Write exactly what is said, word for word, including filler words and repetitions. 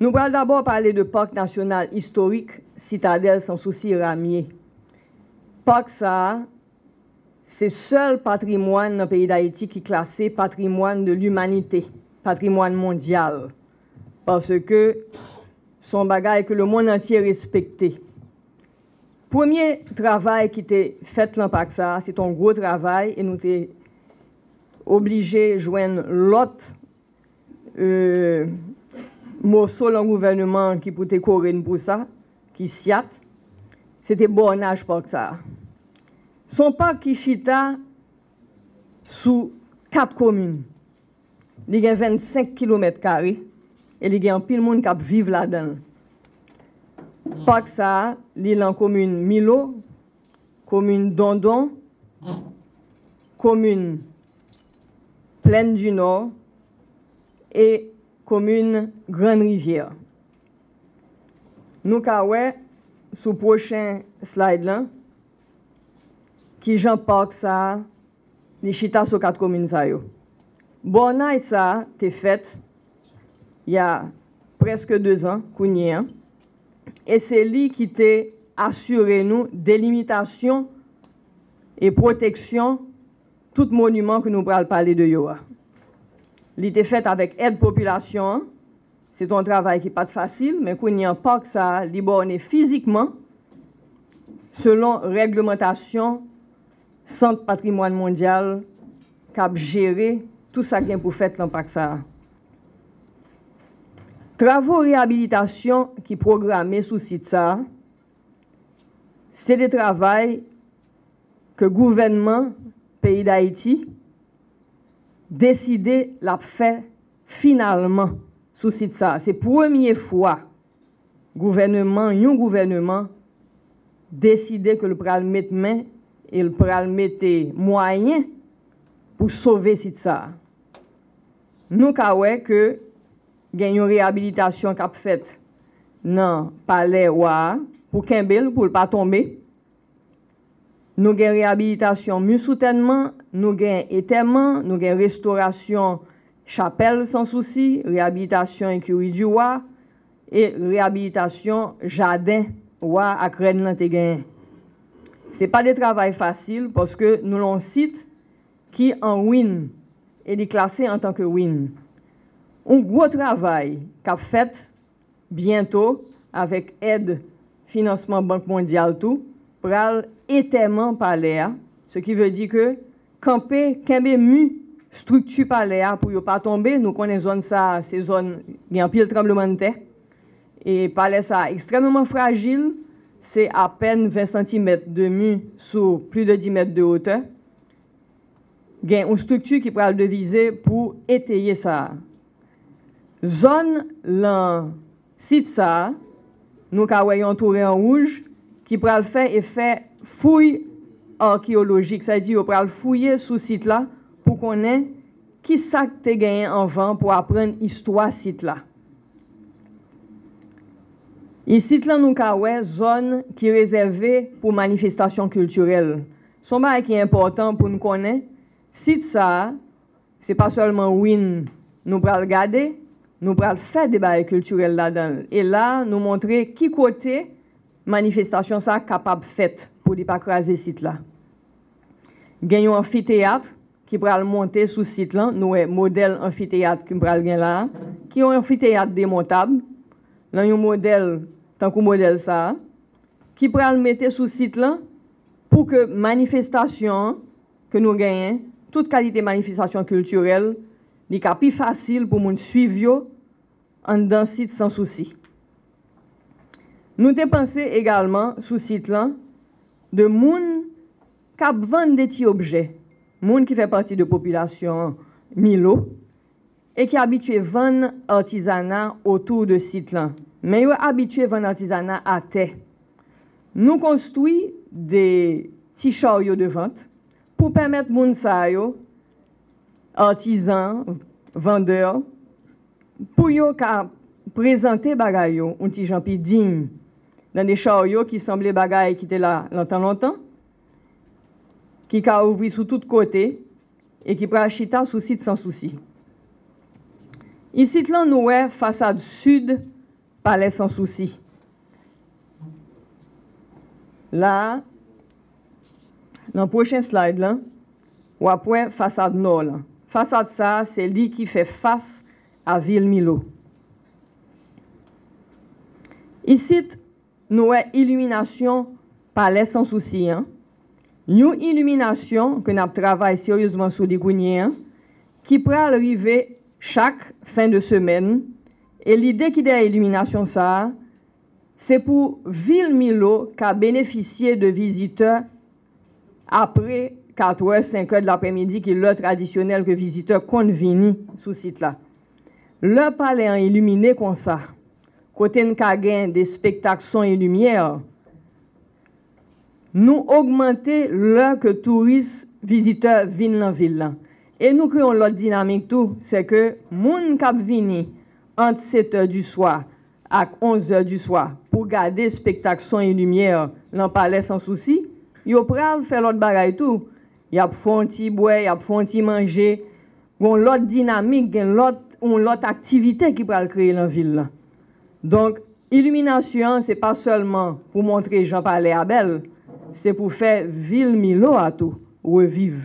Nou pral dabò pale de Parc National Historique Citadelle Sans Souci Ramier. Pak sa a, se sèl patrimwàn nan peyi Dayiti ki klase patrimwàn de limanite, patrimwàn mondyal, paske se yon bagay ke lemonn antye respekte. Premye travay ki te fèt lan pak sa a, se te yon gwo travay e nou te oblije jwenn lòt, e, moso lan gouvènman an ki pou te kore n pou sa, ki syat, se te bònaj pak sa a. Se yon pak ki chita sou kat komin. Li gen vennsenk kilomèt kare e li gen anpil moun k ap viv ladan l. Pak sa a, li lan komin Milo, komin Dondon, komin Plaine du Nord e komin Grann Rivyè. Nou ka wè sou pwochen slide lan kijan pak sa a, li chita sou kat komin sa yo. Bònaj sa a te fèt y a prèske dezan kounye a, e se li ki te asire nou delimitasyon e pwoteksyon tout moniman ke nou pral pale de yo a. Li te fèt avèk èd popilasyon an. Se te yon travay ki pa t fasil, men kounye a pak sa a, li bòne fizikman selon règlemantasyon Sant Patrimwàn Mondyal k ap jere tout sa k gen pou fèt lan pak sa a. Travo reyabilitasyon ki pwograme sou sit sa a, se de travay ke gouvènman peyi Dayiti deside l ap fè finalman sou sit sa a. Se premye fwa gouvèneman, yon gouvèneman deside ke l pral met men e l pral mete mwayen pou sove sit sa a. Nou ka wè ke gen yon reyabilitasyon k ap fèt nan Palè Wa a pou kenbe l, pou l pa tonbe. Nou gen reyabilitasyon mi soutènman, nou gen etèman, nou gen restorasyon chapèl Sans Souci, reyabilitasyon Écurie du Roi e reyabilitasyon jaden wa ak rèn lan te genyen. Se pa de travay fasil paske nou lan yon sit ki an win e li klase antanke win. Yon gwo travay k ap fèt byento avèk èd finansman Bank Mondyal tou, pral etèman palè a, ce qui veut dire que kanpe, kenbe mi estrikti palè a pou yo pa tonbe. Nou konnen zòn sa a, se zòn gen anpil tranblemanntè. E palè sa a ekstrèmeman frajil, se apèn ven santimèt de mi sou plis de dis mèt de wotè. Gen yon estrikti ki pral devize pou eteye sa a. Zòn lan sit sa a, nou ka wè yon toure an wouj ki pral fè efè fouy akeyolojik, sa vle di yo pral fouye sou sit la pou konnen ki sa k te genyen anvan, pou aprann istwa sit la. Isit lan nou ka wè zòn ki rezève pou manifestasyon kiltirèl. Se yon bagay ki enpòtan pou n konnen, sit sa a, se pa sèlman win nou pral gade, nou pral fè de bagay kiltirèl ladan l. E la a, nou montre ki kote manifestasyon sa a kapab fèt pou li pa kraze sit la. Gen yon anfiteyat ki pral monte sou sit lan. Nou wè modèl anfiteyat ki pral gen la a, ki yon anfiteyat demontab, lan yon modèl tankou modèl sa a, ki pral mete sou sit lan pou ke manifestasyon an ke nou genyen, tout kalite manifestasyon kiltirèl, li ka pi fasil pou moun swiv yo anndan sit Sans Souci. Nou te panse egalman sou sit lan de moun k ap vann de ti objè, moun ki fè pati de popilasyon Milo e ki abitye vann atizana otou de sit lan. Men yo abitye vann atizana atè. Nou konstwi de ti charyo de vant pou pèmèt moun sa yo, atizan, vandè, pou yo ka prezante bagay yo yon ti jan pi diy, nan de charyo ki sanble bagay ki te la nan tan lontan, ki ka ouvri sou tout kote e ki pral chita sou sit Sans Souci. Isit lan, nou wè fasad sid Palè Sansousi. La a, nan pwochen slide lan, w ap wè fasad nò lan. Fasad sa a, se li ki fè fas a vil Milo. Isit, nou wè iliminasyon Palè Sansousi an, yon iliminasyon ke n ap travay seryezman sou li kounye a, ki pral rive chak fen de semèn, e lide ki dèyè iliminasyon sa a, se pou vil Milo ka benefisye de vizitè apre katrè, senkè de lapremidi, ki lè tradisyonèl ke vizitè konn vini sou sit la. Lè palè an ilimine konsa, kote n ka gen de espektak son e limyè, nou ogmante lè ke touris, vizitè vin nan vil lan. E nou kreye yon lòt dinamik tou, se ke moun k ap vini ant sèt è di swa ak onz è di swa pou gade espektak son e limyè lan Palè Sansousi, yo pral fè lòt bagay tou. Y ap fè yon ti bwè, y ap fè yon ti manje. Gen yon lòt dinamik, gen lòt, yon lòt aktivite ki pral kreye lan vil lan. Donk, iliminasyon an, se pa sèlman pou montre jan palè a bèl, se pou fè vil Milo a tou reviv.